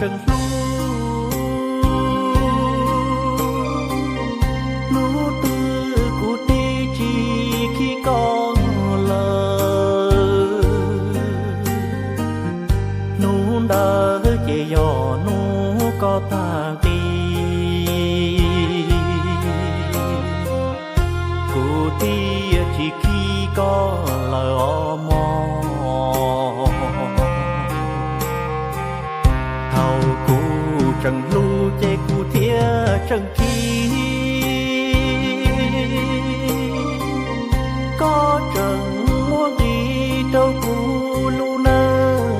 tseem hlub. Hnub twg kuv thiaj tsis khib koj lawm, hnub ntawd ces yog hnub koj tag nqi. Kuv thiaj tsis khib koj lawm os mog. Thaum kuv tseem hlub ces kuv thiaj tseem khib, koj tseem muab nqis rau kuv lub neej,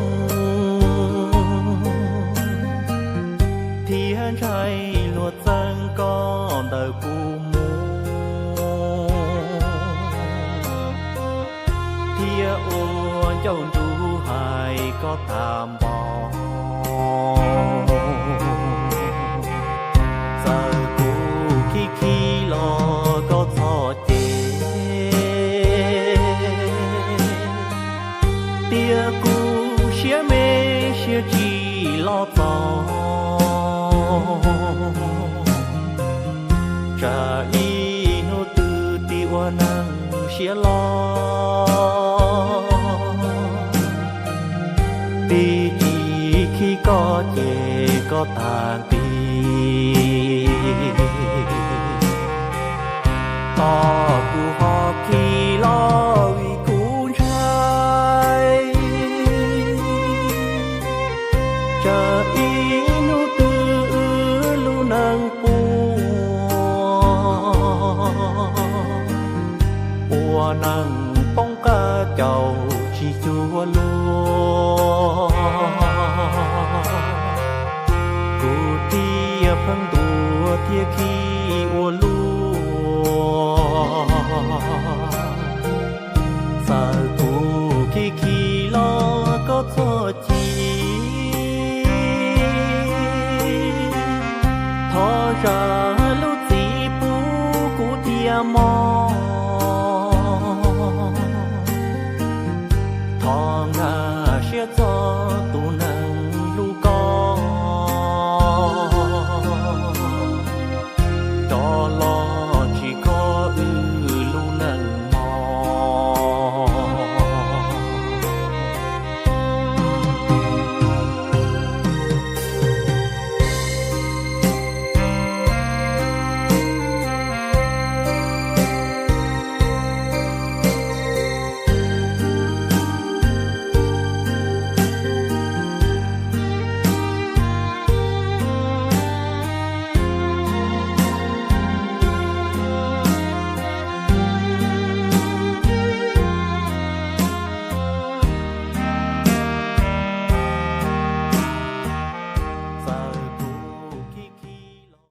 thiab ntshai luag txeeb koj ntawm kuv mus, thiab ua ncauj ntsug hais koj tag npaum. Txawm kuv khib khib los koj txhob cem, tias kuv siab me siab tsis los txog. Tsam ib hnub twg tig ua neeg siab loj, thiaj tsis khib koj ces koj tag nqi. Tos kuv ho khib los vim kuv ntshai, tsam ib hnub twg wb lub neej puas, ua neeg poob qab caum tsis cuag luag. Kuv thiaj pheej ntuas thiab khib ua luaj. Txawm kuv khib khib los koj txhob chim, thov zam lub txim pub kuv thiab mog.